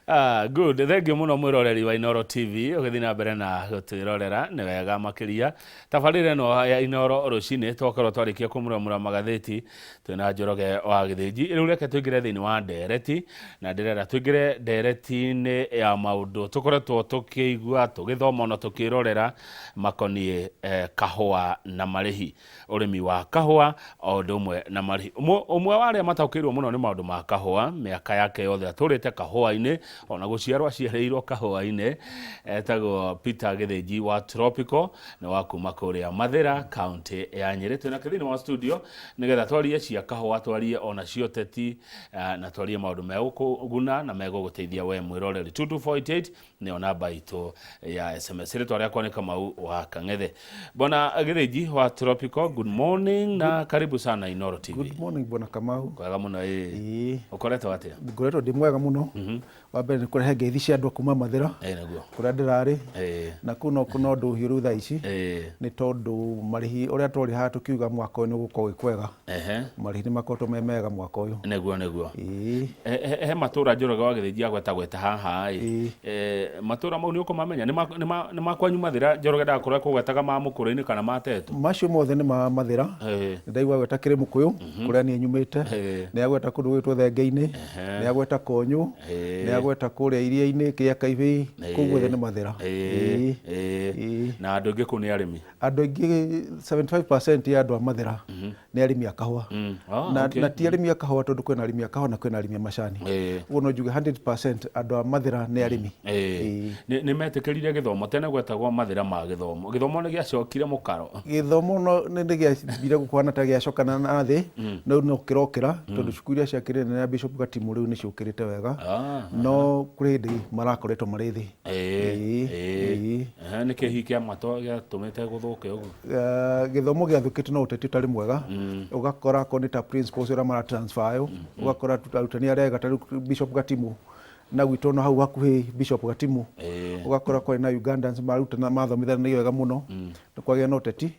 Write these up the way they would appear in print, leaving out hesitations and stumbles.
Ah, good. Thank you muno mwiroreri wa Inoro TV ũgĩthiĩ na mbere na gũtwĩrorera nĩ wega makĩria. Tabarĩra ĩno ya Inoro rũcinĩ twakorwo twarĩkia kũmuramura magathĩti twĩna Njoroge wa Gĩthĩnji. Rĩu reke tũingĩre thĩinĩ wa ndereti na ndĩrenda tũingĩre ndereti-inĩ ya maũndũ tũkoretwo tũkĩigua tũgĩthoma ona tũkĩrorera makoniĩ eh, kahũa na marĩhi. Ũrĩmi wa kahũa o ũndũ ũmwe na marĩhi. Ũmwe wa arĩa mataũkĩirwo mũno nĩ maũndũ ma kahũa, mĩaka yake yothe atũrĩte kahũa-inĩ, ona gũciarwo aciarĩirwo kahũa-inĩ, etagwo Peter Gĩthĩnji wa Tropical, nĩ wa kuma kũrĩa Mathĩra, kaũntĩ ya Nyĩrĩ. Twĩnake thĩinĩ wa studio nĩgetha twarie cia kahũa, twarie ona cia ũteti, na twarie maũndũ megũkũguna na megũgũteithia we mwĩroreri. 22488 nĩyo namba itũ ya SMS. Rĩtwa rĩakwa nĩ Kamau wa Kang'ethe. Bwana Gĩthĩnji wa Tropical, good morning na karibu sana Inoro TV. Good morning Bwana Kamau. Kwega mũno ĩĩ. Ĩĩ. Ũkoretwo atĩa? Ngoretwo ndĩ mwega mũno. Wa mbere nĩ kũrehe ngeithi cia andũ a kuma Mathĩra Ĩĩ nĩguo. kũrĩa ndĩrarĩ Ĩĩ. na kũu no no ndũhiũ rĩu thaa ici Ĩĩ. nĩ tondũ marĩhi ũrĩa twarĩhaga tũkiuga mwaka ũyũ nĩ ũgũkorwo wĩ kwega. Ehe. Marĩhi nĩ makoretwo me mega mwaka ũyũ. Nĩguo nĩguo. Ĩĩ. He matũra Njoroge wa Gĩthĩnji agwetagweta haha ĩ. Ĩĩ. Matũra mau nĩ ũkũmamenya? Nĩ ma kwanyu Mathĩra Njoroge ndagakorwo ekũgwetaga ma Mũkũrwe-inĩ kana ma Tetu? Macio mothe nĩ ma Mathĩra. Nĩ ndaigua agweta Kĩrĩmũkũyũ kũrĩa niĩ nyumĩte. Nĩ agweta kũndũ gwĩtwo Thenge-inĩ. Nĩ agweta Konyũ. Nĩ agweta kũrĩa iria-inĩ kĩa Kaibĩi. Kũu guothe nĩ Mathĩra. Ĩĩ. Ĩĩ. Na andũ aingĩ kũu nĩ arĩmi? Andũ aingĩ 75% ya andũ a Mathĩra nĩ arĩmi a kahũa. Ah, Na, okay. na ti arĩmi a kahũa tondũ kwĩna arĩmi a kahũa na kwĩna arĩmi a macani. Ũguo no njuge 100% andũ a Mathĩra nĩ arĩmi. Ĩĩ. Nĩ metĩkĩrire gĩthomo tene gwetagwo Mathĩra ma gĩthomo. Gĩthomo nĩ gĩacokire mũkaro. Gĩthomo no nĩ gĩathire kũhana ta gĩacokana na thĩ no rĩu no kĩrokĩra tondũ cukuru iria ciakĩrĩ nene ya Bishop Gatimu rĩu nĩ ciũkĩrĩte wega. No kũrĩ hĩndĩ marakoretwo marĩ thĩ. Ĩĩ, Ĩĩ, ĩĩ. ĩĩ. Ehe, nĩkĩ hihi kĩa mato gĩatũmĩte gũthũke ũguo? Gĩthomo gĩathũkĩte no ũteti ũtarĩ mwega ũgakora akorwo nĩ ta principals ũrĩa mara transfer yo ũgakora arutani arĩa ega ta rĩu Bishop Gatimu na gwitũ no hau hakuhĩ Bishop Gatimu ũgakora kwarĩ na Ugandans marutana mathomithanagia wega mũno nĩ kwagĩa na ũteti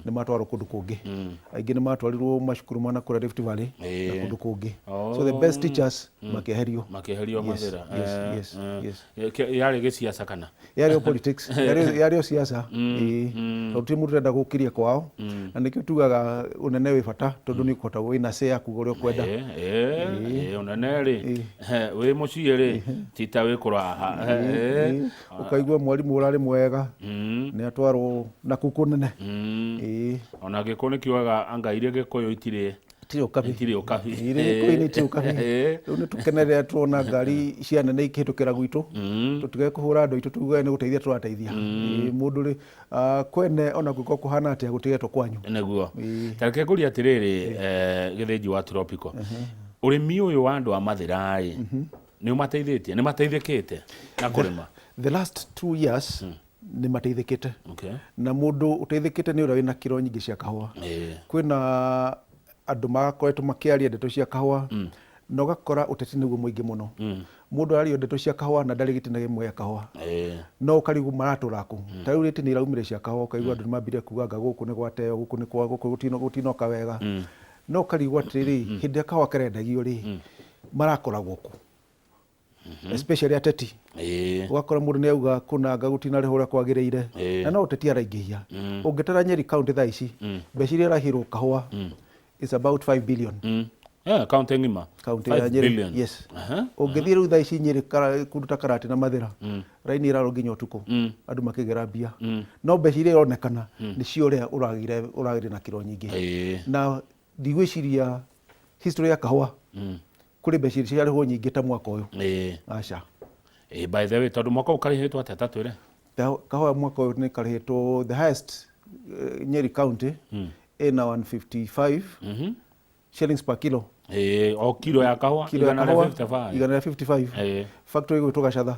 nĩ matwarwo kũndũ kũngĩ aingĩ nĩ matwarirwo macukuru ma nakũrĩa Rift Valley na kũndũ kũngĩ so the best teachers makĩeherio. Makĩeherio Yes, Mathĩra. yes, yes, yes. Yarĩ gĩciaca kana? Yarĩ o politics, yarĩ o siasa, ĩĩ, tondũ gũtirĩ mũndũ ũrenda gũkĩria kwao, na nĩkĩo tugaga ũnene wĩ bata tondũ nĩ ũkũhota wĩna say ya kuga ũrĩa ũkwenda. Ĩĩ, ũnene rĩ, wĩ mũciĩ rĩ, ti ta wĩ kũraha. Ũkaigua mwarimũ ũrarĩ mwega nĩ atwarwo na kũu kũnene. Ĩĩ. Ona Gĩkũyũ nĩ kiugaga anga iria Gĩkũyũ itirĩ Itirĩ ũkabi. Itirĩ ũkabi. Iria Gĩkũyũ-inĩ itirĩ ũkabi. Rĩu nĩ tũkene rĩrĩa tuona ngari cia nene ikĩhĩtũkĩra gwitũ, tũtige kũhũra andũ aitũ tuge nĩ gũteithia tũrateithia. Mũndũ rĩ, kwene ona kũngĩkorwo kũhana atĩa gũtigetwo kwanyu. Nĩguo. Ta reke ngũrie atĩrĩrĩ, Gĩthĩnji wa Tropical, ũrĩmi ũyũ wa andũ a Mathĩra rĩ, nĩ ũmateithĩtie? Nĩ mateithĩkĩte na kũrĩma? The last 2 years nĩ mateithĩkĩte. Na mũndũ ũteithĩkĩte nĩ ũrĩa wĩna kiro nyingĩ cia kahũa. Kwĩna andũ makoretwo makĩaria ndeto cia kahũa na ũgakora ũteti nĩguo mũingĩ mũno. Mũndũ araria ndeto cia kahũa na ndarĩ gĩtina kĩmwe gĩa kahũa. No ũkarigwo maratũra kũ. Ta rĩu rĩti nĩ iraumire cia kahũa ũkaigua andũ nĩ mambirie kuga anga gũkũ nĩ gwateo, gũkũ nĩ kwa, gũkũ gũtinoka wega. No ũkarigwo atĩrĩrĩ, hĩndĩ ĩrĩa kahũa karendagio rĩ, marakoragwo kũ? Especially ateti. Ũgakora mũndũ nĩ auga kũnanga gũtinarĩhwo ũrĩa kwagĩrĩire na no ũteti araingĩhia. Ũngĩtara Nyeri county thaa ici mbeca iria ĩrahĩrwo kahũa is about 5 billion. Yeah, county ng'ima. County ya 5 Nyeri billion. Yes. Ũngĩthiĩ rĩu thaa ici Nyeri kũndũ ta Karati na Mathĩra raini ĩrarwo nginya ũtukũ andũ makĩgĩra mbia no mbeca iria ironekana nĩ cia ũrĩa ũragĩire ũragĩire na kiro nyingĩ. Na ndigwĩciria history ya kahũa kũrĩ mbeca iria ciarĩhwo nyingĩ ta mwaka ũyũ. Aca. Ĩĩ, by the way, tondũ mwaka ũyũ karĩhĩtwo atĩa ta twĩre? Kahũa mwaka ũyũ nĩ karĩhĩtwo the highest Nyeri County ĩna 155 shillings per kilo. Ĩĩ, o kilo ya kahũa Kilo ya igana rĩa kahũa 55. 155. Factory ĩgwĩtwo Gacatha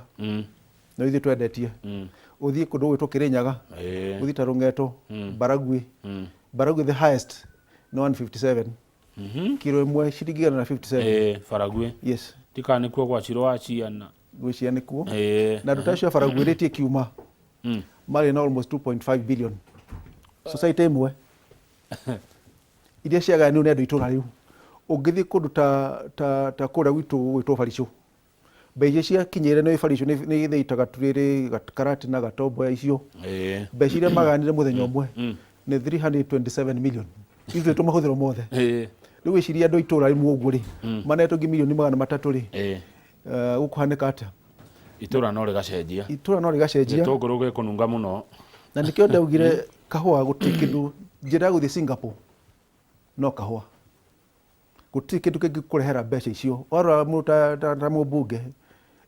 no ithuĩ twendetie. Ũthiĩ kũndũ gũgwĩtwo Kĩrĩnyaga, ũthiĩ ta Rũng'eto, Baragwi. Baragwi the highest nĩ 157. Kiro ĩmwe ciringi 157. Ĩĩ, Baragwi. Yes. Ndikana nĩkuo gwa Shiro wa ciana. Ngwĩciria nĩkuo. Na andũ ta acio a Baragwi rĩti ĩkiuma marĩ na almost 2.5 billion. Society ĩmwe iria ciagayanirwo nĩ andũ a itũra rĩu. Ũngĩthiĩ kũndũ ta ta ta kũrĩa gwitũ gũgwĩtwo Baricũ. Mbeca ciakinyĩire nĩ bara icio nĩ gĩthĩi Gaturĩrĩ, Karatina, Gatomboya icio. Mbeca iria maganire mũthenya ũmwe nĩ 327 million. Irutĩtwo mahũthĩro mothe. Rĩu wĩcirie andũ a itũra rĩmwe ũguo rĩ, manetwo ngi 300,000,000 rĩ, gũkũhanĩka atĩa? Itũra no rĩgacenjia. Itũra no rĩgacenjia. Gĩtũngũrũ gĩkũnunga mũno. Na nĩkĩo ndaugire kahũa gũtirĩ kĩndũ, njĩra ya gũthiĩ Singapore no kahũa. Gũtirĩ kĩndũ kĩngĩkũrehera mbeca icio. Warora mũndũ ta, ta, ta mũmbunge,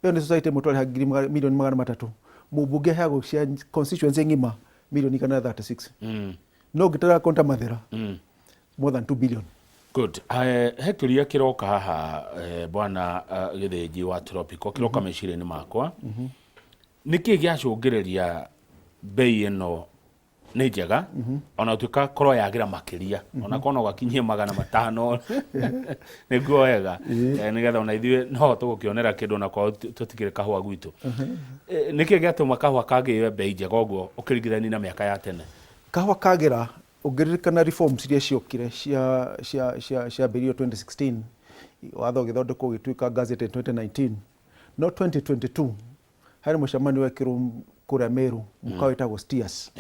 ĩyo nĩ society ĩmwe twarĩha ngiri 300,000,000. Mũmbunge aheagwo cia constituency ng'ima 136,000,000. No ũngĩtara konta Mathĩra, more than 2 billion. Good. He kĩũria kĩroka haha bwana Gĩthĩnji wa Tropical kĩroka meciria-inĩ makwa. Nĩkĩ gĩacũngĩrĩria bei ĩno nĩ njega ona gũtuĩka korwo yagĩra makĩria ona korwo no gakinyie 500 nĩguo wega? Nĩgetha ona ithuĩ no tũgũkĩonera kĩndũ ona korwo tũtikĩrĩ kahũa gwitũ. Nĩkĩ gĩatũma kahũa kagĩe bei njega ũguo ũkĩringithania na mĩaka ya tene? Kahũa kagĩra, ũngĩririkana reforms iria ciokire cia cia cia ciambĩrĩirio 2016, watho ũgĩthondekwo ũgĩtuĩka gazetted 2019, no 2022 harĩ mũcemanio wekirwo kũrĩa Meru, mũkawa wĩtagwo Steers,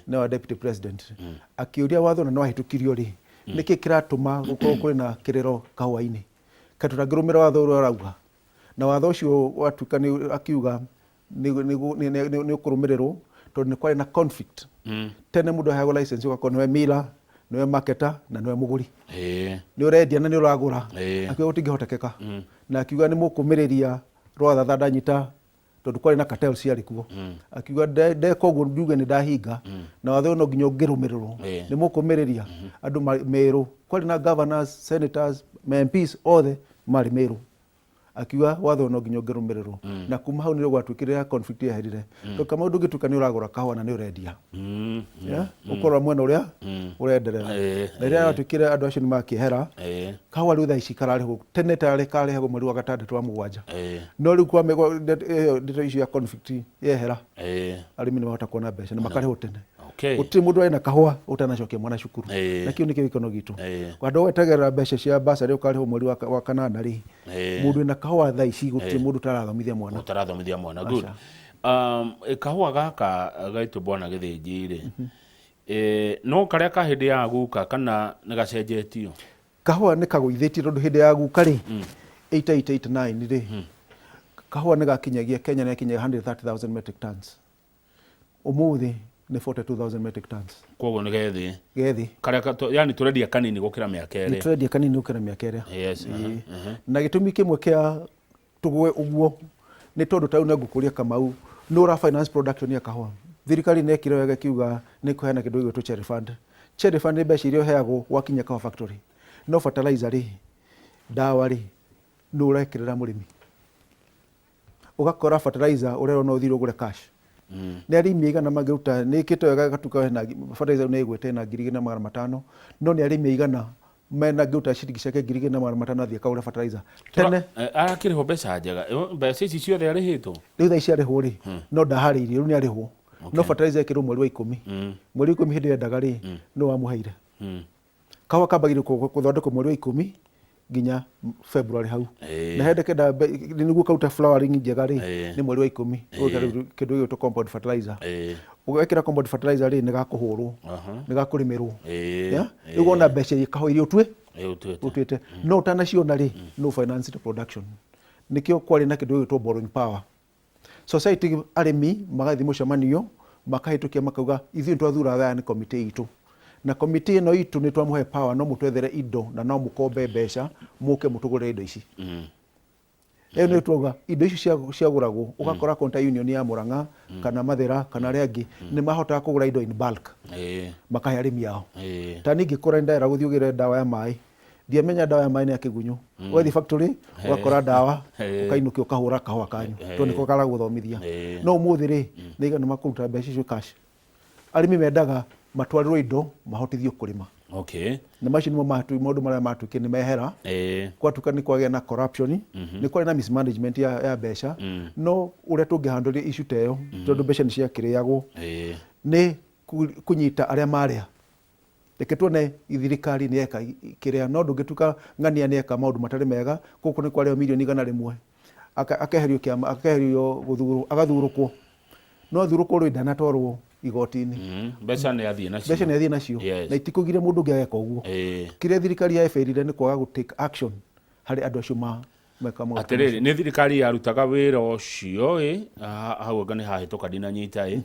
nĩ wa deputy president, akĩũria watho na nĩwahĩtũkirio rĩ, nĩkĩ kĩratũma gũkorwo kũrĩ na kĩrĩro kahũa-inĩ, kaĩ tũtangĩrũmĩrĩra watho ũrĩa ũrauga? Na watho ũcio watuĩka nĩ akiuga nĩ ũkũrũmĩrĩrwo tondũ nĩ kwarĩ na conflict. Tene mũndũ aheagwo license ũgakorwo nĩwe miller, nĩwe marketer na nĩwe mũgũri, nĩ ũrendia na nĩ ũragũra. Akiuga gũtingĩhotekeka, na akiuga nĩ mũkũmĩrĩria rwathatha ndanyita, tondũ kwarĩ na cartel ciarĩ kuo. Akiuga ndeka ũguo njuge nĩ ndahinga na watho ũyũ no nginya ũngĩrũmĩrĩrwo. Nĩ mũkũmĩrĩria andũ Meru, kwarĩ na governors, senators, MPs othe marĩ Meru. Akiuga watho ũyũ no nginya ũngĩrũmĩrĩrwo, na kuma hau nĩrĩo gwatuĩkire ya conflict yeherire, tondũ Kamau ndũngĩtuĩka nĩ ũragũra kahũa na nĩ ũrendia. Yeah? Ũkorwo mwena ũrĩa ũrenderera. Na rĩrĩa yatuĩkire andũ acio nĩ makĩehera, kahũa rĩu thaa ici kararĩhwo tene, tarĩ karĩhagwo mweri wa gatandatũ wa mũgwanja, no rĩu kwa ĩyo ndeto icio ya conflict yehera, arĩmi nĩ mahota kuona mbeca na makarĩhwo tene. Gũtirĩ mũndũ arĩ na kahũa ũtanacokia mwana cukuru. Na kĩu nĩkĩo gĩkeno gitũ. Handũ gwetagĩrĩra mbeca cia bursary ũkarĩhwo mweri wa kanana rĩ, mũndũ wĩna kahũa thaa ici gũtirĩ mũndũ ũtarathomithia mwana. Ũtarathomithia mwana. Good. Kahũa gaka gaitũ bwana Gĩthĩnji rĩ, no karĩa ka hĩndĩ ya guka kana nĩ gacenjetio? Kahũa nĩ kagũithĩtie, tondũ hĩndĩ ya guka rĩ, 88 89 rĩ, kahũa nĩ gakinyagia Kenya nĩ gakinyagia 130,000 metric tons. Ũmũthĩ nĩ 42,000 metric tons. Koguo nĩ gethĩ. Gethĩ. Karĩa yani tũrendia kanini gũkĩra mĩaka ĩrĩa. Nĩ tũrendia kanini gũkĩra mĩaka ĩrĩa. Na gĩtũmi kĩmwe kĩa tũgwe ũguo nĩ tondũ ta rĩu nĩ ngũkũria Kamau, nĩ ũra finance production ya kahũa. Thirikari nĩ yekire wega ĩkiuga nĩ ĩkũheana kĩndũ gĩgwĩtwo cherry fund. Cherry fund nĩ mbeca iria ũheagwo wakinyia kahũa factory. No fertilizer rĩ, ndawa rĩ, nũ ũrekĩrĩra mũrĩmi? Ũgakora fertilizer ũrerwo no ũthiĩ ũgũre cash. Nĩ arĩmi aigana mangĩruta? Nĩ ĩkĩte wega ĩgatuĩka hena fertilizer nĩ ĩgwĩte na 2,500, no nĩ arĩmi aigana mena angĩruta ciringi ciake 2,500 athiĩ akagũre fertilizer tene? Arakĩrĩhwo mbeca njega? Mbeca ici ciothe arĩhĩtwo? Rĩu thaa ici arĩhwo rĩ, no ndaharĩirie, rĩu nĩ arĩhwo, no fertilizer ĩkĩrwo mweri wa ikũmi. Mweri wa ikũmi hĩndĩ ĩrĩa endaga rĩ, nĩ wamũheire? Kahũa kambagĩrĩria gũthondekwo mweri wa ikũmi nginya February hau. Na hĩndĩ kenda nĩguo karuta flowering njega rĩ, nĩ mweri wa ikũmi. Ũgekĩra rĩu kĩndũ gĩgwĩtwo compound fertilizer. Wekĩra compound fertilizer rĩ, nĩ gakũhũrwo, nĩ gakũrĩmĩrwo. Yeah? Rĩu wona mbeca iria kahũa iria ũtue Ũtuĩte. Ũtuĩte, no ũtanaciona rĩ, no finance the production. Nĩkĩo kwarĩ na kĩndũ gĩgwĩtwo borrowing power society. Arĩmi magathiĩ mũcemanio, makahĩtũkia, makauga ithuĩ nĩtwathura aya nĩ komĩtĩ itũ, na komĩtĩ ĩno itũ nĩ twamũhe power, no mũtwethere indo na no mũkombe mbeca mũke mũtũgũrĩre indo ici. Ĩyo nĩ twauga indo icio ciagũragwo, ũgakora konta union ya Murang'a kana Mathĩra kana arĩa angĩ nĩ mahotaga kũgũra indo in bulk, makahe arĩmi ao. Ta niĩ ngĩkũra nĩ ndayera gũthiĩ ũgĩre ndawa ya maĩ, ndiamenya ndawa ya maĩ nĩ ya kĩgunyũ. Ũgathiĩ factory ũgakora ndawa, ũkainũkia, ũkahũra kahũa kanyu tondũ nĩko karagũthomithia. No ũmũthĩ rĩ, nĩ igana makũruta mbeca icio cash. Arĩmi mendaga matwarĩrwo indo mahotithio kũrĩma. Na macio nĩmo maũndũ marĩa matuĩkire nĩ mehera. Gwatuĩka nĩ kwagĩa na corruption, nĩ kwarĩ na mismanagement ya mbeca. No ũrĩa tũngĩhandũria issue ta ĩyo, tondũ mbeca nĩ ciakĩrĩagwo, nĩ kũnyita arĩa marĩa. Reke tuone thirikari nĩ yeka kĩrĩa, no ndũngĩtuĩka ng'ania nĩ eka maũndũ matarĩ mega. Gũkũ nĩ kwarĩo 100,000,000. Akeherio kĩama, akeherio gũthurwo, agathurũkwo, no athurũkwo rĩ, ndanatwarwo igoti-inĩ. Mbeca nĩ athiĩ nacio. Mbeca nĩ athiĩ nacio. Na itikũgiria mũndũ ũngĩ ageka ũguo. Kĩrĩa thirikari ya ĩbĩrire nĩ kwaga gũ take action harĩ andũ acio ma meka maũndũ Atĩrĩrĩ, nĩ thirikari yarutaga wĩra ũcio ĩ, hau anga nĩ hahĩtũka ndinanyita ĩ,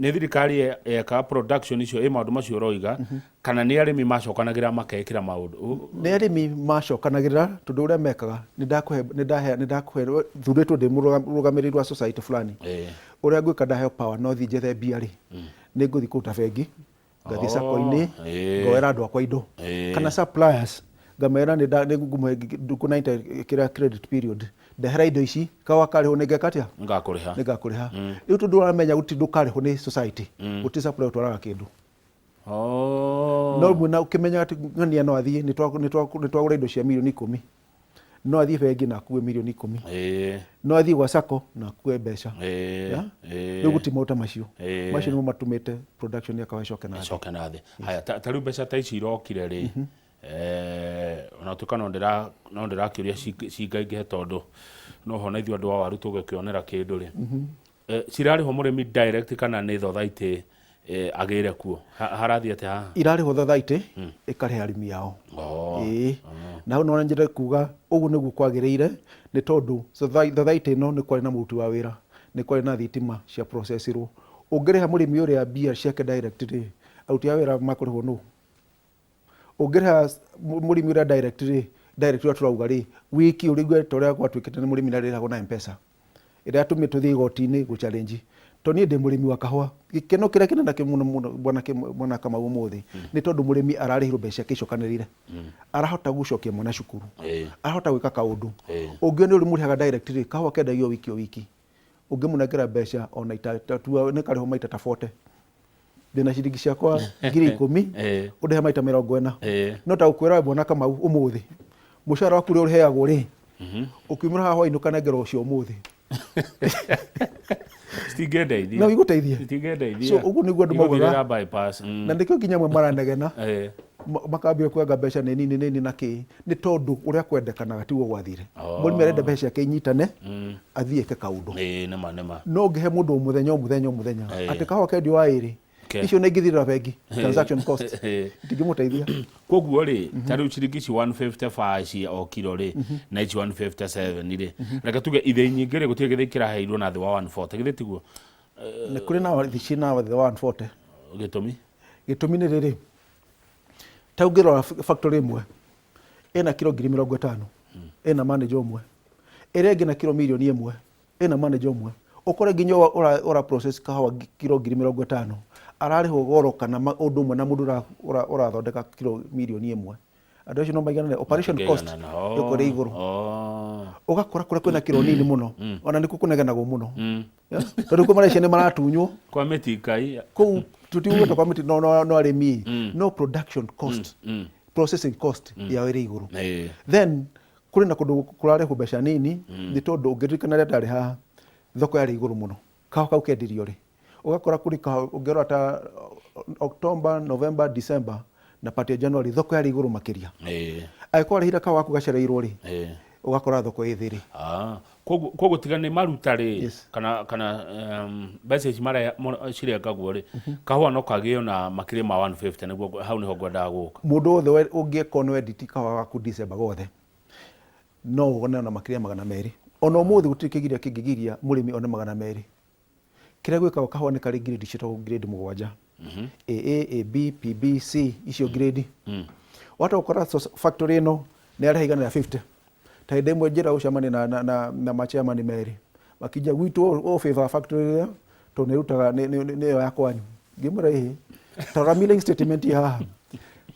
nĩ thirikari yekaga production icio ĩ maũndũ macio ũroiga, kana nĩ arĩmi macokanagĩrĩra makekĩra maũndũ? Nĩ arĩmi macokanagĩrĩra, tondũ ũrĩa mekaga, nĩ ndakũhe, nĩ ndahe, nĩ ndakũhe, thurĩtwo ndĩ mũrũgamĩrĩri wa society fulani, ũrĩa ngwĩka ndaheo power no thiĩ njethe mbia rĩ, nĩ ngũthiĩ kũruta bengi, ngathiĩ sacco-inĩ, ngoera andũ akwa indo, kana suppliers ngamera nĩ ngũmũhe ndukũ 90 kĩrĩa credit period, ndehera indo ici, kawa karĩhwo nĩ ngeka atĩa? Nĩngakũrĩha. Nĩngakũrĩha. Rĩu tondũ ũramenya gũtirĩ ndũkarĩhwo nĩ society, gũtirĩ supplier ũtwaraga kĩndũ. No mwĩna ũkĩmenya atĩ ng'ania no athiĩ, nĩ twagũra indo cia mirioni 10, no athiĩ bengi na akue mirioni 10, no athiĩ gwa sacco na akue mbeca. Yeah? Rĩu gũtirĩ maũndũ ta macio. Macio nĩmo matũmĩte production ya kahawa ĩcoke na thĩ. Ĩcoke na thĩ. Haya, ta rĩu mbeca ta ici irokire rĩ, ona tuĩka no ndĩrakĩũria cingaingĩhe, tondũ no hona ithuĩ andũ a waru tũgĩkĩonera kĩndũ rĩ, cirarĩhwo mũrĩmi direct kana nĩ thothaitĩ agĩre kuo? Harathiĩ atĩa haha? Irarĩhwo thothaitĩ ĩkarĩha arĩmi ao. Ĩĩ, na hau no nyende kuga ũguo nĩguo kwagĩrĩire, nĩ tondũ thothaitĩ ĩno nĩ kwarĩ na mũruti wa wĩra, nĩ kwarĩ na thitima cia processirwo. Ũngĩrĩha mũrĩmi ũrĩa mbia ciake direct rĩ, aruti a wĩra makũrĩhwo nũ? Ũngĩrĩha mũrĩmi ũrĩa direct rĩ, direct ũrĩa tũrauga rĩ, wiki ũrĩgue ta ũrĩa gwatuĩkĩte nĩ mũrĩmi nĩ na M-Pesa ĩrĩa yatũmire tũthiĩ igoti-inĩ gũ challenge, tondũ niĩ ndĩ mũrĩmi wa kahũa. Gĩkeno kĩrĩa kĩnene nakĩo mũno mũno, bwana Kamau, ũmũthĩ nĩ tondũ mũrĩmi ararĩhirwo mbeca ciake icokanĩrĩire, arahota gũcokia mwana cukuru, arahota gwĩka kaũndũ. Ũngĩona ũrĩ mũrĩhaga direct rĩ, kahũa kendagio wiki o wiki, ũngĩmũnengera mbeca ona tua nĩ karĩhwo maita ta 40, ndĩna ciringi ciakwa 10,000, ũndĩhe maita 40. No ta gũkwĩra we bwana Kamau, ũmũthĩ mũcara waku ũrĩa ũrĩheagwo rĩ, ũkiumĩra haha hwainĩ ũkanengerwo ũcio ũmũthĩ. Citingĩndeithia. No igũteithie. Citingĩndeithia. So ũguo nĩguo andũ maugaga. Igũthirĩra bypass. Na nĩkĩo nginya amwe maranegena, makambia kuanga mbeca nĩ nini, nĩ nini na kĩ, nĩ tondũ ũrĩa kwendekanaga tiguo gwathire. Mũrĩmi arenda mbeca ciake inyitane, athiĩ eke kaũndũ. Ĩĩ, nĩma nĩma. No ũngĩhe mũndũ o mũthenya o mũthenya o mũthenya atĩ kahũa kendio wa ĩrĩ, icio nĩ ingĩthirĩra bengi, transaction cost itingĩmũteithia. Koguo rĩ, ta rĩu ciringi ici 155 cia o kiro rĩ, na ici 157 rĩ, reke tuge ithĩi nyingĩ rĩ, gũtirĩ gĩthĩi kĩraheirwo na thĩ wa 140, githĩ tiguo? Nĩ kũrĩ na ciĩ na thĩ wa 140. Gĩtũmi? Gĩtũmi nĩ rĩrĩ, ta ũngĩrora factory ĩmwe ĩna kiro 50,000, ĩna manager ũmwe, ĩrĩa ĩngĩ na kiro mirioni 1, ĩna manager ũmwe. Ũkore nginya ũra process kahũa kiro 50,000 ararĩhwo goro kana ũndũ ũmwe na mũndũ ũrathondeka kiro mirioni 1. Andũ acio no maiganane? Operation cost Matingĩiganana. ĩkorwo ĩ igũrũ. Ũgakora kũrĩa kwĩna kiro nini mũno, ona nĩkuo kũnegenagwo mũno. Yeah? Tondũ kuo maraicia nĩ maratunywo. Kwa mĩtikai. Kũu tũtigũgweta kwa mĩti, no arĩmi, no production cost, processing cost yao ĩrĩ igũrũ. Then kũrĩ na kũndũ kũrarĩhwo mbeca nini, nĩ tondũ ũngĩririkana rĩrĩa ndarĩ haha, thoko yarĩ igũrũ mũno, kahũa kau kendirio rĩ, ũgakora kũrĩ kahũa ũngĩrora ta October, November, December na part ya January, thoko yarĩ igũrũ makĩria. Angĩkorwo warĩhire kahũa gaku gacereirwo rĩ, ũgakora thoko ĩ thĩ rĩ. Ah, koguo tiga nĩ maruta rĩ, kana mbeca ici cirengagwo rĩ, kahũa no kagĩo na makĩria ma 150? Nĩguo hau nĩho ngwendaga gũka. Mũndũ wothe ũngĩkorwo nĩ wenditi kahũa gaku December gothe, no wone ona makĩria 200. Ona ũmũthĩ gũtirĩ kĩgiria kĩngĩgiria mũrĩmi one 200. Kĩrĩa gwĩkagwo, kahũa nĩ karĩ grade ciĩtagwo grade 7, AA, AB, PB, C, icio grade. Wahota gũkora factory ĩno nĩ yarĩha 150. Ta hĩndĩ ĩmwe njĩra gũcemania na machairman merĩ, makĩnjia gwitũ ũ favor factory ĩrĩa tondũ nĩ ĩrutaga nĩyo ya kwanyu. Ngĩmwĩra, ĩhĩ, tarora milling statement ĩ haha,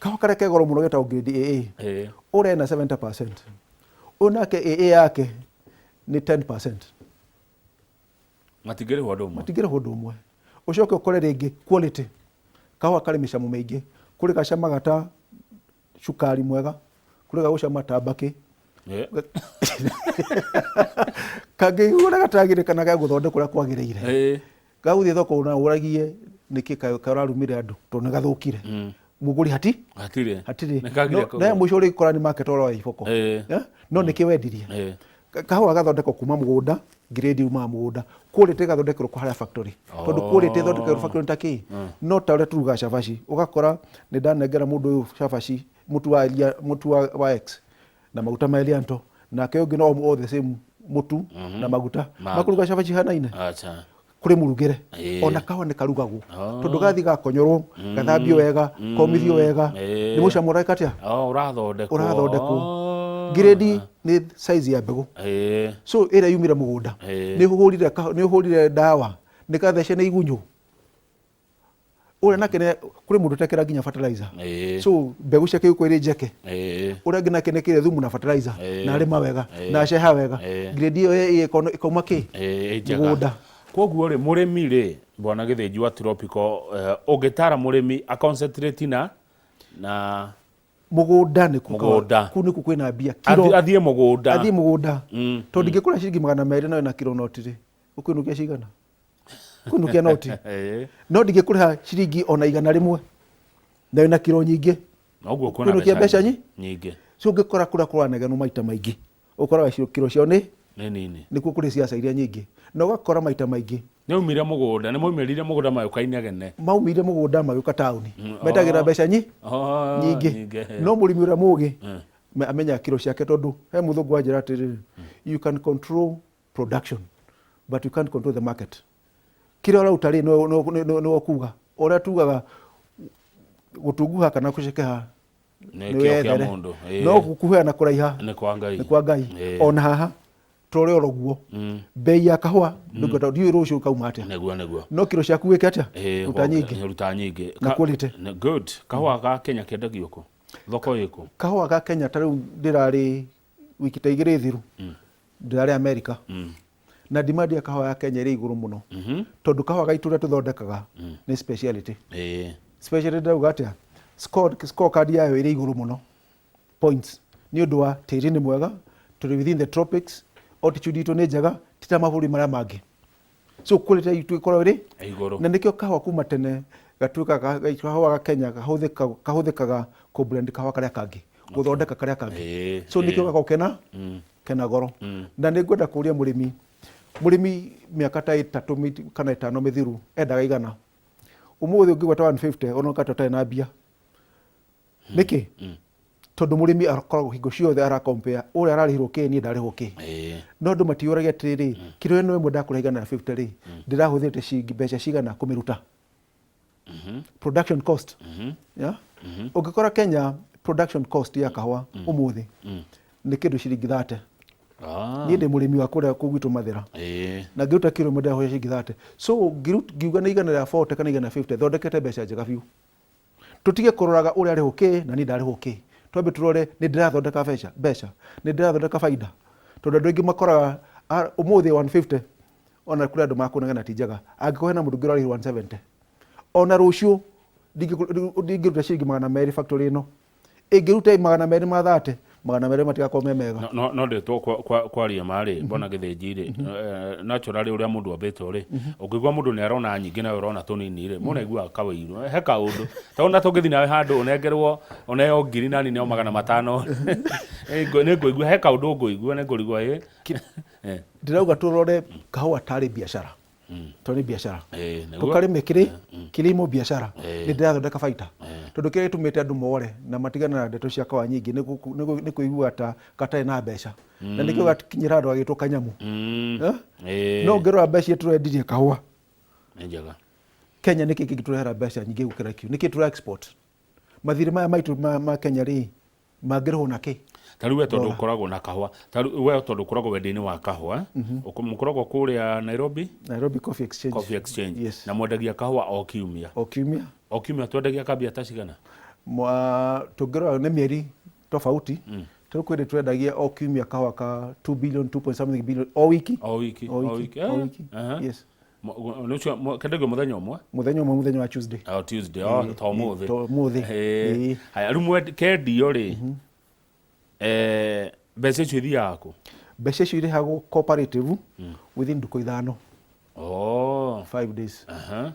kahũa karĩa ke goro mũno getagwo grade AA, ũrĩa ena 70%, ũyũ nake AA yake nĩ 10%. Matingĩrĩhwo ũndũ ũmwe. Matingĩrĩhwo ũndũ ũmwe. Ũcoke ũkore rĩngĩ quality, kahũa karĩ mĩcamo mĩingĩ, kũrĩ gacamaga ta cukari mwega, kũrĩ gagũcama ta mbakĩ, kangĩ ũrĩa gatagĩrĩire kana gagũthondekwo ũrĩa kwagĩrĩire, gagũthiĩ thoko na ũragie nĩkĩ kararumire andũ tondũ nĩ gathũkire, mũgũri hati Hatirĩ. Hatirĩ. Nĩ kagire No mũico ũrĩkora nĩ market oro wa iboko. No nĩkĩ wendirie? Kahũa gathondekwo kuma mũgũnda, grade yumaga mũgũnda, quality ĩgathondekerwo harĩa factory. Tondũ quality ĩthondekerwo factory nĩ ta kĩ? No ta ũrĩa tũrugaga cabaci, ũgakora nĩ ndanengera mũndũ ũyũ cabaci mũtu wa Elia, mũtu wa X na maguta ma Elianto, nake ũngĩ no all the same mũtu na maguta. Makũruga cabaci ihanaine? Acha. Kũrĩ mũrugĩre. Ona kahũa nĩ karugagwo. Tondũ gathiĩ gakonyorwo, gathambio wega, komithio wega, nĩ mũcamo ũreka atĩa? Oh, ũrathondekwo. Ũrathondekwo. Grade nĩ size ya mbegũ. So ĩrĩa yumire mũgũnda, nĩ ũhũrire nĩ ũhũrire ndawa, nĩ gathece nĩ igunyũ. Ũrĩa nake nĩ kũrĩ mũndũ ũtekĩra nginya fertilizer. So mbegũ ciake igũkorwo irĩ njeke. Ũrĩa ũngĩ nake nĩekĩrire thumu na fertilizer na arĩma wega na aceha wega. Grade ĩyo ĩkauma kĩ? Ĩ njega. Mũgũnda. Koguo rĩ, mũrĩmi rĩ, bwana Gĩthĩnji wa Tropical, ũngĩtara mũrĩmi a concentrate na Mũgũnda nĩkuo Mũgũnda. Kũu nĩkuo kwĩna mbia. Kiro. Athiĩ mũgũnda. Athiĩ mũgũnda. Tondũ ndingĩkũrĩha ciringi 200 na wĩna kiro noti rĩ, ũkũinũkia cigana? Kũinũkia noti. No ndingĩkũrĩha ciringi ona 100 na wĩna kiro nyingĩ. Noguo kwĩna Kũinũkia mbeca nyingĩ. So ũngĩkora kũrĩa kũranegenwo maita maingĩ, ũkoraga kiro ciao nĩ Nĩ nini. Nĩkuo kũrĩ ciaca iria nyingĩ. Na ũgakora maita maingĩ. Nĩ aumire mũgũnda, nĩ maumĩrire mũgũnda magĩũka inegene. Maumire mũgũnda magĩũka taũni. Metagĩra mbeca nyingĩ. Nyingĩ. No mũrĩmi ũrĩa mũgĩ, amenyaga kiro ciake tondũ he mũthũngũ wanjĩra atĩrĩrĩ, you can control production but you can't control the market. Kĩrĩa ũraruta rĩ, nĩwe ũkuga. Ũrĩa tugaga gũtunguha kana gũcekeha Nĩ nĩ kĩo kĩa wethere. mũndũ. No gũkuhĩha na kũraiha Nĩ kwa Ngai. Nĩ kwa Ngai. Ona haha tũrore oro guo. Bei ya kahũa ndũngĩhota, ndiũĩ rũciũ kauma atĩa. Nĩguo, nĩguo. No kiro ciaku wĩke atĩa? Ruta nyingĩ. Ruta nyingĩ. Na quality. Good. Kahũa ga Kenya kendagio kũ? Thoko ĩkũ? Kahũa ga Kenya ta rĩu ndĩrarĩ wiki ta igĩrĩ thiru, ndĩrarĩ America. Na demand ya kahũa ya Kenya ĩrĩ igũrũ mũno. Tondũ kahũa gaitũ ũrĩa tũthondekaga nĩ speciality. Speciality ndauga atĩa? Score card yayo ĩrĩ igũrũ mũno. Points. Nĩ ũndũ wa tĩri nĩ mwega, tũrĩ within the tropics, altitude itũ nĩ njega, ti ta mabũrũri marĩa mangĩ. So quality itũ ĩkoragwo ĩrĩ Igũrũ. Na nĩkĩo kahũa kuma tene gatuĩkaga kahũa ga Kenya kahũthĩkaga kũ blend kahũa karĩa kangĩ, gũthondeka karĩa kangĩ. So nĩkĩo gakoragwo kena goro. Na nĩ ngwenda kũria mũrĩmi, mũrĩmi mĩaka ta 3 kana 5 mĩthiru endaga 100. Ũmũthĩ ũngĩgweta 150 ũroka ta ũtarĩ na mbia. Nĩkĩ? Tondũ mũrĩmi akoragwo hingo ciothe ara compare ũrĩa ararĩhirwo kĩ, niĩ ndarĩhwo kĩ. No andũ matiũragia atĩrĩrĩ, kiro ĩno ĩmwe ndakũrĩha 150 rĩ, ndĩrahũthĩrĩte ciringi mbeca cigana kũmĩruta? Production cost. Yeah? Ũngĩkora Kenya production cost ya kahũa ũmũthĩ nĩ kĩndũ ciringi 30. Niĩ ndĩ mũrĩmi wa kũrĩa kũu gwitũ Mathĩra. Na ngĩruta kiro ĩmwe ndĩrahũthĩra ciringi 30. So ngiuga nĩ 140 kana 150 thondekete mbeca njega biũ. Tũtige kũroraga ũrĩa arĩhwo kĩ na niĩ ndarĩhwo kĩ. Twambe tũrore nĩ ndĩrathondeka mbeca, nĩ ndĩrathondeka baida. Tondũ andũ aingĩ makoraga ũmũthĩ 150 ona kũrĩ andũ makũnegena ti njega. Angĩkorwo hena mũndũ ũngĩ ũrarĩhirwo 170. Ona rũciũ ndingĩruta ciringi 200 factory ĩno. Ĩngĩruta 200 ma 30, 200 matigakorwo me mega. No ndĩtwo kwaria ma rĩ, mbona Gĩthĩnji rĩ, naturally ũrĩa mũndũ ambĩtwo rĩ, ũngĩigua mũndũ nĩ arona nyingĩ nawe ũrona tũnini rĩ, mũndũ aiguaga kawĩiru, he kaũndũ. Tondũ na tũngĩthiĩ nawe handũ ũnengerwo, ũneo ngiri nani neo 500, nĩ ngũigua, he kaũndũ ngũigua, nĩ ngũrigwo ĩ. Ndĩrauga tũrore kahũa tarĩ biacara. Tondũ nĩ biacara. Tũkarĩme kĩrĩ kilimo biacara. Nĩ ndĩrathondeka baita. Tondũ kĩrĩa gĩtũmĩte andũ more na matigane na ndeto cia kahũa nyingĩ nĩ kũigua ta gatarĩ na mbeca. Na nĩkĩo gakinyĩra handũ gagĩtwo kanyamũ. No ũngĩrora mbeca iria tũrendirie kahũa. Nĩ njega. Kenya nĩkĩ kĩngĩtũrehera mbeca nyingĩ gũkĩra kĩu? Nĩkĩ tũra export? Mathirĩ maya maitũ ma Kenya rĩ, mangĩrĩhwo na kĩ? Ta rĩu we tondũ ũkoragwo na kahũa, ta rĩu we tondũ ũkoragwo wendia-inĩ wa kahũa, mũkoragwo kũrĩa Nairobi? Nairobi Coffee Exchange. Coffee Exchange. Yes. Na mwendagia kahũa o kiumia? O kiumia. O kiumia twendagia kambia ta cigana? Tũngĩrora nĩ mĩeri tofauti. Tondũ kwĩ hĩndĩ twendagia o kiumia kahũa ka 2 billion, 2 point something billion o wiki. O wiki. O wiki. O O wiki. Yes. Nĩ ũcio kendagio mũthenya ũmwe? Mũthenya ũmwe, mũthenya wa Tuesday. O Tuesday, o ta ũmũthĩ. Ta ũmũthĩ. Haya, rĩu kendio rĩ, mbeca icio ithiaga kũ? Mbeca icio irĩhagwo cooperative within ndukũ 5. 5 days.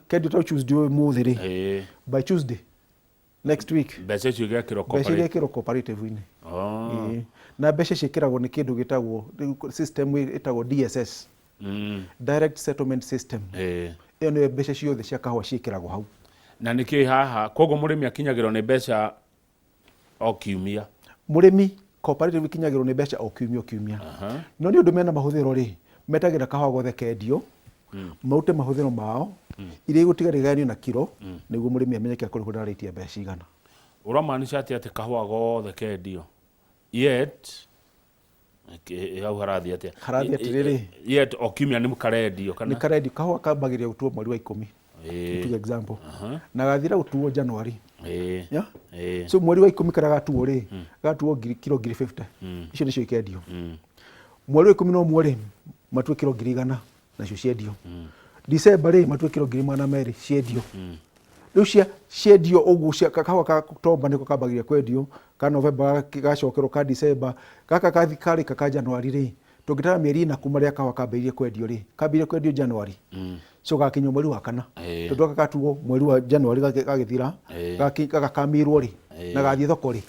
Kendio ta Tuesday ũmũthĩ rĩ, by Tuesday next week mbeca icio igekĩrwo mbeca cooperative. Igekĩrwo cooperative-inĩ. Na mbeca ciĩkĩragwo nĩ kĩndũ gĩtagwo rĩu system ĩtagwo DSS, Direct Settlement System. Ĩyo nĩyo mbeca ciothe cia kahũa ciĩkĩragwo hau. Na nĩkĩ haha koguo mũrĩmi akinyagĩrwo nĩ mbeca o kiumia? Mũrĩmi, cooperative ikinyagĩrwo nĩ mbeca o kiumia o kiumia. No nĩ ũndũ mena mahũthĩro rĩ, metagĩra kahũa gothe kendio, marute mahũthĩro mao, iria igũtigara igayanio na kiro, nĩguo mũrĩmi amenye kĩa kũrĩhwo ndararĩtie mbeca cigana. Ũramaanisha atĩa atĩ kahũa gothe kendio? Yet hau harathiĩ atĩa? Harathiĩ atĩrĩrĩ. Yet o kiumia nĩ karendio kana? Nĩ karendio. Kahũa kambagĩrĩria gũtuo mweri wa ikũmi. Tuge example. Na gathira gũtuo January. Yeah? So mweri wa ikũmi karĩa gatuo rĩ, gatuo kiro 50,000. Icio nĩcio ikendio. Mweri wa 11 rĩ, matue kiro 100,000 nacio ciendio. December rĩ, matue kiro 200,000 ciendio. Rĩu cia ciendio ũguo cia kahũa ka October nĩko kambagĩrĩria kwendio, ka November gacokerwo ka December, gaka karĩka ka January rĩ, tũngĩtara mĩeri ĩna kuma rĩrĩa kahũa kambĩrĩirie kwendio rĩ, kambĩrĩirie kwendio January. So gakinya mweri wa kana. Tondũ gaka gatuo mweri wa January gagĩthira, gakamirwo rĩ, na gathiĩ thoko rĩ.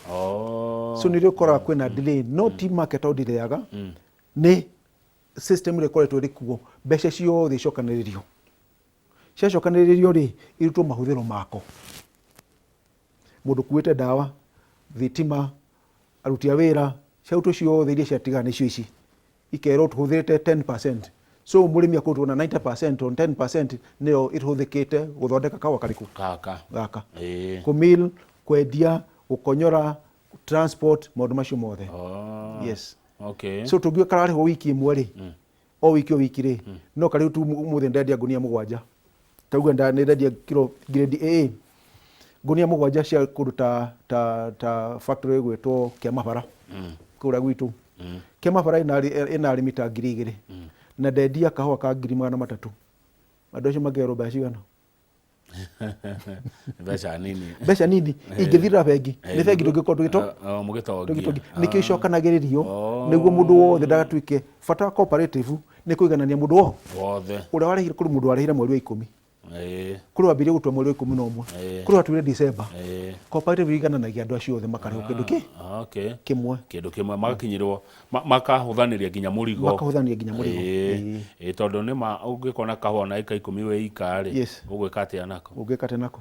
So nĩrĩo ũkoraga kwĩna delay, no ti market tondũ ndĩrĩaga, nĩ system ĩrĩa ĩkoretwo ĩrĩ kuo, mbeca ciothe icokanĩrĩrio. Ciacokanĩrĩrio rĩ, irutwo mahũthĩro mako. Mũndũ ũkuĩte ndawa, thitima, aruti a wĩra, ciarutwo ciothe iria ciatigara nĩcio ici. Ikerwo tũhũthĩrĩte 10%. So mũrĩmi akoretwo na 90% on 10% nĩyo ĩhũthĩkĩte gũthondeka kahũa karĩkũ? Gaka. Gaka. Kũmill, kwendia, gũkonyora, transport, maũndũ macio mothe. Yes. So tũngiuga kararĩhwo wiki ĩmwe rĩ, o wiki o wiki rĩ, no karĩu tu ũmũthĩ ndendia ngũnia mũgwanja, tauga nĩ ndendia kiro grade AA ngũnia mũgwanja cia kũndũ ta ta ta factory ĩgwĩtwo Kĩamabara kũrĩa gwitũ. Kĩamabara ĩna arĩmi ta 2,000 na ndendia kahũa ka 300,000. Andũ acio mangĩgaĩrwo mbeca cigana? Mbeca nini. Mbeca nini ingĩthirĩra bengi, nĩ bengi tũngĩkorwo tũgĩto mũgĩtongia. Tũgĩtongia. Nĩkĩo icokanagĩrĩrio nĩguo mũndũ wothe ndagatuĩke. Bata wa cooperative nĩ kũiganania mũndũ wothe. Ũrĩa warehire, kũrĩ mũndũ warehire mweri wa ikũmi, kũrĩ wambirie gũtua mweri wa 11, kũrĩ watuire December. Cooperative igananagia andũ acio othe makarĩhwo kĩndũ kĩ kĩmwe. Kĩndũ kĩmwe, magakinyĩrwo, makahũthanĩria nginya mũrigo. Makahũthania nginya mũrigo. Ĩĩ, tondũ nĩ ma ũngĩkona kahũa na ĩka 10 wĩ ika rĩ, ũgwĩka atĩa nako? Ũngĩka atĩa nako?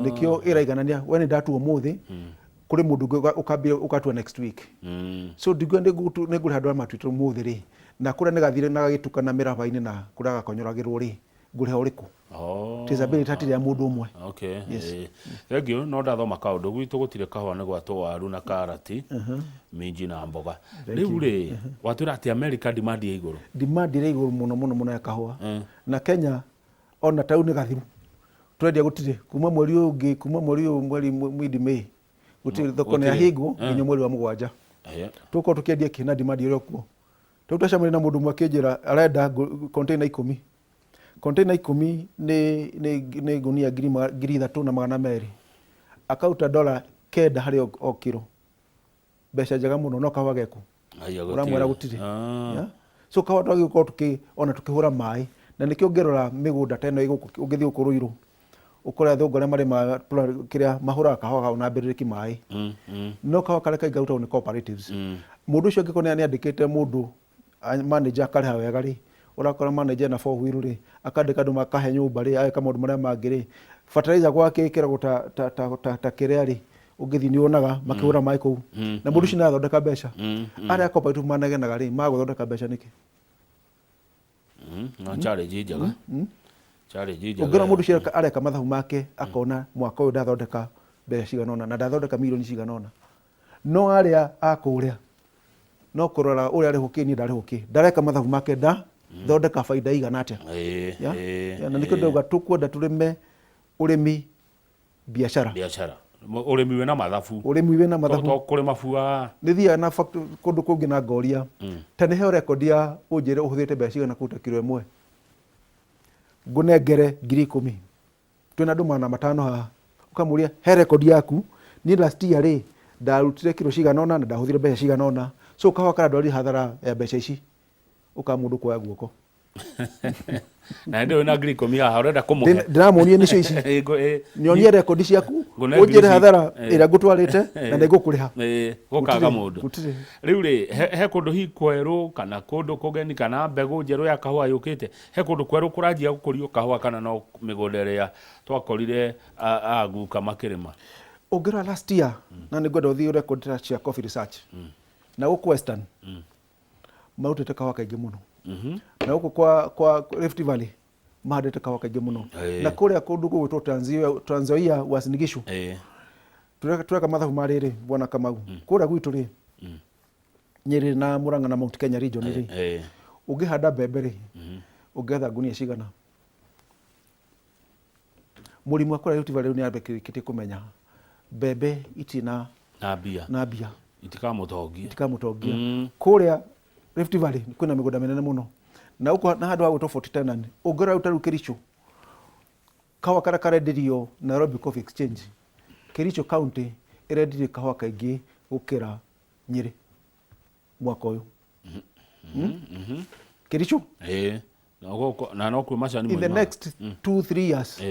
Nĩkĩo ĩraiganania, we nĩ ndatua ũmũthĩ, kũrĩ mũndũ ũngĩ ũkambia ũkatua next week. So ndingiuga nĩngũrĩha andũ arĩa matuĩte ũmũthĩ rĩ, na kũrĩa nĩgathire na gagĩtukana mĩraba-inĩ na kũrĩa gakonyoragĩrwo rĩ, ngũrĩha ũrĩkũ? Traceability hatirĩ ya mũndũ ũmwe. Okay. Yes. Thank you. No ndathoma kaũndũ gwitũ gũtirĩ kahũa nĩ gwatwo waru na karati, minji na mboga. Rĩu rĩ, watwĩra atĩ America demand ĩ igũrũ. Demand ĩrĩ igũrũ mũno mũno mũno ya kahũa. Na Kenya ona ta rĩu nĩ gathiru. Tũrendia gũtirĩ kuma mweri ũyũ ũngĩ, kuma mweri ũyũ mweri mid May gũtirĩ thoko nĩ yahingwo nginya mweri wa mũgwanja. Tũgũkorwo tũkĩendia kĩ na demand ĩrĩ o kuo. Rĩu twacemania na mũndũ ũmwe akĩnjĩra arenda container ikũmi. Container ikũmi nĩ ngũnia 3,200. Akaruta $9 harĩ o kiro. Mbeca njega mũno, no kahũa geku. Ũramwĩra gũtirĩ. Yeah? So kahũa twagĩrĩirwo gũkorwo ona tũkĩhũra maĩ. Na nĩkĩo ũngĩrora mĩgũnda ta ĩno ũngĩthiĩ gũkũ Ruiru, ũkore athũngũ arĩa marĩmaga kĩrĩa mahũraga kahũa kao na mbĩrĩrĩki maĩ. No kahũa karĩa kaingĩ karutagwo nĩ cooperatives. Mũndũ ũcio angĩkorwo nĩ andĩkĩte mũndũ manager akarĩha wega rĩ, ũrakora manager ena four wheel rĩ, akandĩka andũ makahe nyũmba rĩ, ageka maũndũ marĩa mangĩ rĩ, fertilizer gwake ĩkĩragwo ta kĩrĩa rĩ, ũngĩthiĩ nĩ wonaga makĩhũra maĩ kũu. Na mũndũ ũcio nĩ arathondeka mbeca. Arĩa cooperative manegenaga rĩ, magũthondeka mbeca nĩkĩ? No challenge njega. Challenge njega. Ũngĩona mũndũ ũcio areka mathabu make akona mwaka ũyũ ndathondeka mbeca cigana ũna na ndathondeka mirioni cigana ũna. No arĩa a kũrĩa no kũrora ũrĩa arĩhwo kĩ niĩ ndarĩhwo kĩ, ndareka mathabu make nda thondeka baida igana atĩa. Yeah? Yeah, na nĩkĩo ndauga tũkwenda tũrĩme ũrĩmi biacara. Biacara. Ũrĩmi wĩna mathabu. Ũrĩmi wĩna mathabu. To kũrĩma bua. Nĩ thiaga na kũndũ kũngĩ na ngoria. Ta nĩ heo rekondi ya ũnjĩre ũhũthĩrĩte mbeca cigana kũruta kiro ĩmwe. Ngũnengere 10,000. Twĩna andũ 500 haha. Ũkamũria he rekondi yaku, niĩ last year rĩ, ndarutire kiro cigana ũna na ndahũthĩrire mbeca cigana ũna. So kahũa karandwarire hathara ya mbeca ici. Ũkaga mũndũ kuoya guoko. Na ndĩ na 10,000 haha ũrenda kũmũhe. Ndĩramuonia nĩcio ici. Nyonie rekondi ciaku, Ngũne ũnjĩre ngiri hathara ici. ĩrĩa ngũtwarĩte na nĩ ngũkũrĩha. Gũkaga Gũtirĩ, mũndũ. Gũtirĩ. Rĩu rĩ, he kũndũ hihi kwerũ kana kũndũ kũgeni kana mbegũ njerũ ya kahũa yũkĩte? He kũndũ kwerũ kũranjia gũkũrio kahũa kana no mĩgũnda ĩrĩa twakorire aguka makĩrĩma? Ũngĩrora last year, na nĩ ngwenda ũthiĩ record cia Coffee Research, na gũkũ Western, marutĩte kahũa kaingĩ mũno. Na gũkũ kwa Rift Valley mahandĩte kahũa kaingĩ mũno. Na kũrĩa kũndũ gũgwĩtwo Trans Nzoia, Uasin Gishu. Tũreka mathabu ma rĩrĩ, Bwana Kamau. Kũrĩa gwitũ rĩ, Nyĩrĩ na Murang'a na Mount Kenya region rĩ, ũngĩhanda mbembe rĩ, ũngetha ngunia cigana? Mũrĩmi wa kũrĩa Rift Valley rĩu nĩ ambĩkĩrĩtie kũmenya mbembe itirĩ na Na mbia. Na mbia. Itikamũtongia. Itikamũtongia. Kũrĩa Rift Valley kwĩna mĩgũnda mĩnene mũno. Na gũkũ na handũ ha gwĩtwo Fort Tenan, ũngĩrora rĩu ta rĩu Kericho, kahũa karĩa karenderio Nairobi Coffee Exchange, Kericho County ĩrendirie kahũa kaingĩ gũkĩra Nyĩrĩ mwaka ũyũ. Kericho. Na no kwĩ macani In the moimaga. next 2-3 years,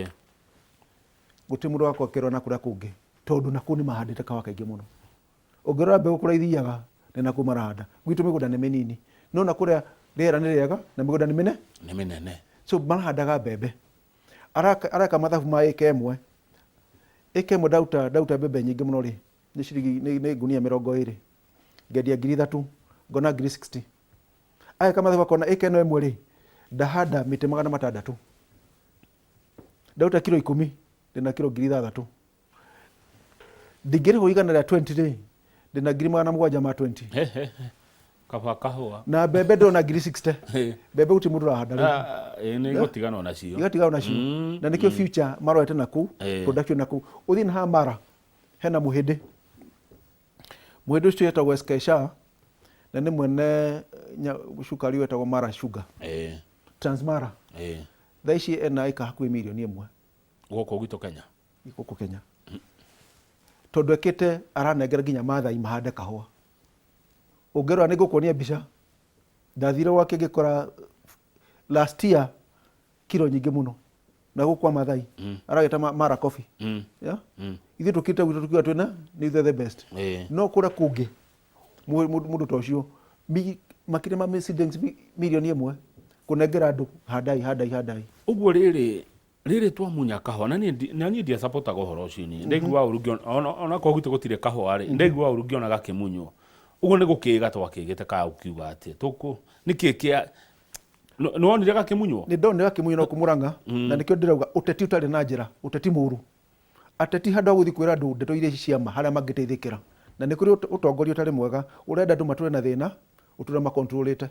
gũtirĩ mũndũ wakorwo akĩrora na kũrĩa kũngĩ, tondũ nakũu nĩ mahandĩte kahũa kaingĩ mũno. Ũngĩrora mbegũ kũrĩa ithiaga, nĩ nakũu marahanda. Gwitũ mĩgũnda nĩ mĩnini, no na kũrĩa rĩera nĩ rĩega na mĩgũnda nĩ mĩnene. Nĩ mĩnene. So marahandaga mbembe. Areka mathabu ma ĩka ĩmwe. Ĩka ĩmwe ndaruta mbembe nyingĩ mũno rĩ, nĩ ciringi, nĩ ngunia 20. Ngendia 3,000, ngona ngiri 60. Ageka mathabu akona ĩka ĩno ĩmwe rĩ, ndahanda mĩtĩ 600. Ndaruta kiro 10, ndĩna kiro 6,000. Ndingĩrĩhwo igana rĩa 20 rĩ, ndĩna ngiri magana mũgwanja ma 20. Kaba kahũa. Na mbembe ndĩrona ngiri 60. Mbembe gũtirĩ mũndũ ũrahanda rĩu. Nĩ igũtigana onacio. Igatigana onacio. Na nĩkĩo future marorete na kũu, production na kũu. Ũthiĩ na haha Mara, hena mũhĩndĩ. Mũhĩndĩ ũcio wetagwo SK Shah, na nĩ mwene cukari wetagwo Mara Sugar. Transmara. Thaa ici ena ĩka hakuhĩ mirioni 1. Gũkũ gwitũ Kenya. Gũkũ Kenya. Tondũ ekĩte aranengera nginya Maathai mahande kahũa. Ũngĩrora nĩ ngũkuonia mbica. Ndathire gwake ngĩkora last year kiro nyingĩ mũno. Na gũkũ kwa Maathai aragĩta Mara Coffee. Yeah? Ithuĩ tũkĩte gwitũ tukiuga twĩna nĩ ithuĩ the best. No kũrĩa kũngĩ mũndũ ta ũcio makĩria ma seedlings mirioni 1 kũnengera andũ handai, handai, handai. Ũguo rĩrĩ twamunya kahũa, na niĩ ndiasapotaga ũhoro ũcio niĩ. Ndaiguaga ũru ngĩona, ona korwo gwitũ gũtirĩ kahũa rĩ, ndaiguaga ũru ngĩona gakĩmunywo. Ũguo nĩ gũkĩga twakĩgĩte kana ũkiuga atĩa? Tũkũ, nĩkĩ kĩa, nĩ wonire gakĩmunywo? Nĩ ndonire gakĩmunywo na kũmũranga, na nĩkĩo ndĩrauga ũteti ũtarĩ na njĩra, ũteti mũru. Ateti handũ ha gũthiĩ kwĩra andũ ndeto iria cia ma harĩa mangĩteithĩkĩra. Na nĩ kũrĩ ũtongoria ũtarĩ mwega, ũrenda andũ matũre na thĩna, ũtũre makontrolĩte.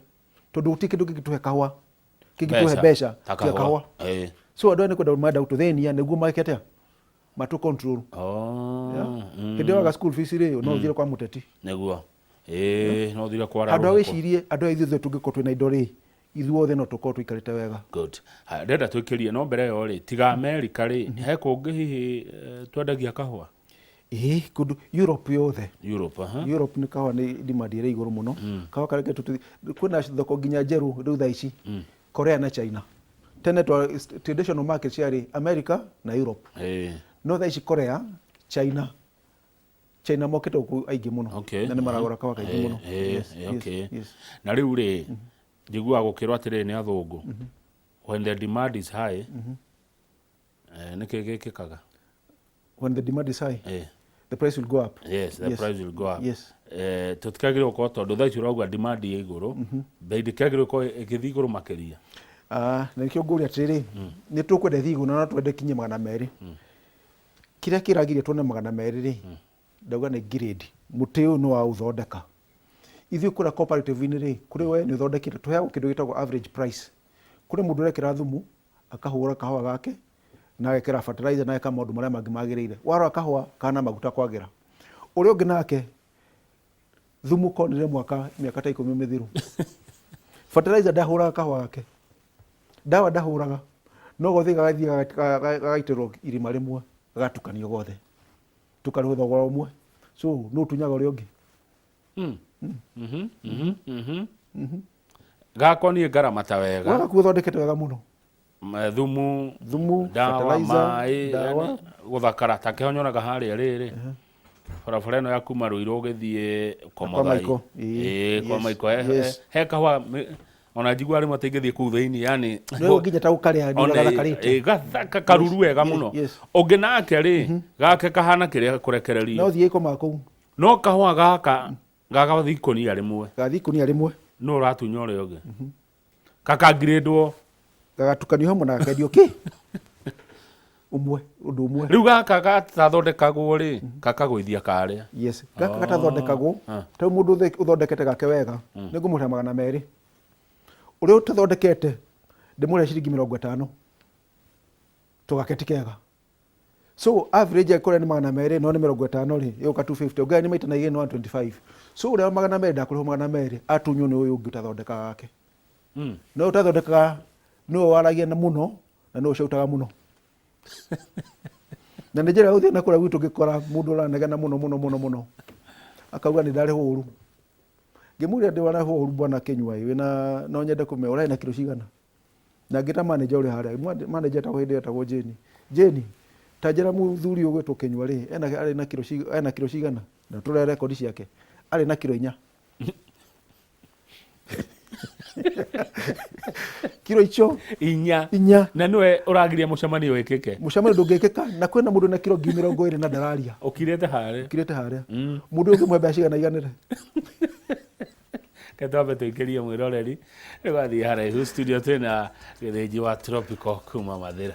Tondũ gũtirĩ kĩndũ kĩngĩtũhe kahũa, kĩngĩtũhe mbeca Ta tiga kahũa. kahũa. So andũ aya nĩ kwenda marenda gũtũthĩnia nĩguo meke atĩa? Matũ control. Yeah? Hĩndĩ ĩyo waga school fees rĩ, no ũthiĩ kwa mũteti. Nĩguo. No ũthire kwa Handũ ha Rarũhũkũ. wĩcirie andũ aya ithuothe tũngĩkorwo twĩna indo rĩ, ithuothe no tũkorwo tũikarĩte wega. Good. Haya, ndĩrenda twĩkĩrie no mbere ĩyo rĩ, tiga Amerika rĩ, he kũngĩ hihi twendagia kahũa? Ĩĩ, kũndũ Europe yothe. Europe, aha. Europe nĩ kahũa nĩ demand ĩrĩ igũrũ mũno. Kahũa karĩa getũ kwĩna thoko nginya njerũ rĩu thaa ici. Korea na China. Tene twa traditional market ciarĩ America na Europe. No thaa ici Korea, China, China mokĩte gũkũ aingĩ mũno. Na nĩ maragũra kahũa kaingĩ mũno. Yes, yes, yes. Na rĩu rĩ, njiguaga gũkĩrwo atĩrĩrĩ nĩ athũngũ. When the demand is high, nĩkĩ gĩkĩkaga? When the demand is high, the price will go up. Yes, the Yes. price will go up. Yes. Tũtikagĩrĩirwo gũkorwo tondũ thaa ici ũrauga demand ĩ igũrũ, bei ndĩkĩagĩrĩirwo gũkorwo ĩgĩthiĩ igũrũ makĩria. Na nĩkĩo ngũria atĩrĩrĩ, nĩ tũkwenda ĩthiĩ igũrũ na no twende kinye 200. Kĩrĩa kĩragiria tuone 200 rĩ, ndauga nĩ grade. Mũtĩ ũyũ nĩ wa ũthondeka. Ithuĩ kũrĩa cooperative-inĩ rĩ, kũrĩ we nĩ ũthondekete, tũheagwo kĩndũ gĩtagwo average price. Kũrĩ mũndũ ũrekĩra thumu, akahũra kahũa gake, na agekĩra fertilizer na ageka maũndũ marĩa mangĩ magĩrĩire. Warora kahũa kana maguta kwagĩra. Ũrĩa ũngĩ nake, thumu konire mwaka mĩaka ta 10 mĩthiru. Fertilizer ndahũraga kahũa gake. Ndawa ndahũraga. No gothe gagathiĩ gagaitĩrwo irima rĩmwe, gagatukanio gothe. Tũkarĩhwo thogora ũmwe. So, nũ ũtunyaga ũrĩa ũngĩ? Gakwa niĩ ngaramata wega. Wega kuo thondekete wega mũno. Thumu, Thumu, ndawa, fertilizer, maĩ, ndawa. Yani gũthakara ta kĩhonyoraga harĩa rĩrĩ. Barabara ĩno ya kuma Ruiru ũgĩthiĩ kwa Kwa Mũthai. Maiko. Ĩĩ, Ĩĩ, kwa yes, Maiko. Yes. He kahũa ona njigua rĩmwe atĩ ingĩthiĩ kũu thĩinĩ yani Nĩwe nginya ta ũkarĩa nĩ ona gathakarĩte. ĩ, gathaka karuru wega Yes, mũno. yes. Ũngĩ nake rĩ, gake kahana kĩrĩa kũrekererio. No thiĩ koma kũu. No kahũa gaka gagathiĩ ikũnia rĩmwe. Gathiĩ ikũnia rĩmwe. No ũratunya ũrĩa ũngĩ. Kakangirĩndwo. Gagatukanio hamwe na gakendio kĩ? Ũmwe, ũndũ ũmwe. Rĩu gaka gatathondekagwo rĩ, kakagũithia karĩa. Yes. Gaka gatathondekagwo, ta rĩu mũndũ ũthondekete gake wega, nĩ ngũmũrĩha 200. Ũrĩa ũtathondekete, ndĩmũrĩhe ciringi 50. To gake ti kega. So average angĩkorwo nĩ 200 no nĩ 50 rĩ, ĩgũka 250. Ũngĩgaya nĩ maita na igĩrĩ nĩ 125. So ũrĩa wa 200 ndakũrĩhwo 200, atunywo nĩ ũyũ ũngĩ ũtathondekaga gake. No ũtathondekaga nĩwe waragia na mũno na nĩwe ũcautaga mũno. Na nĩ njĩra ya gũthiĩ na kũrĩa gwitũ ngĩkora mũndũ ũranegena mũno mũno mũno mũno. Akauga nĩ ndarĩhwo ũru. Ngĩmũria ndĩ warĩhwo ũru bwana Kĩnyua ĩ, wĩna no nyende kũmenya ũrarĩ na kiro cigana? Na ngĩta manager ũrĩa harĩa, manager etagwo hĩndĩ ĩyo etagwo Jane. Jane, ta njĩra mũthuri ũyũ ũgwĩtwo Kĩnyua rĩ, ena arĩ na kiro ena kiro cigana? Na tũrore rekondi ciake. Arĩ na kiro 4. Kiro icio 4. 4. Na nĩwe ũragiria mũcemanio wĩkĩke. Mũcemanio ndũngĩkĩka na kwĩna mũndũ na kiro 20,000 na ndararia. Ũkirĩte harĩa. Ũkirĩte harĩa. Mũndũ ũyũ ũngĩmũhe mbeca cigana aiganĩre? Reke twambe tũikĩrie mwĩroreri rĩu athiĩ haraihu studio twĩna Gĩthĩnji wa Tropical kuma Mathĩra.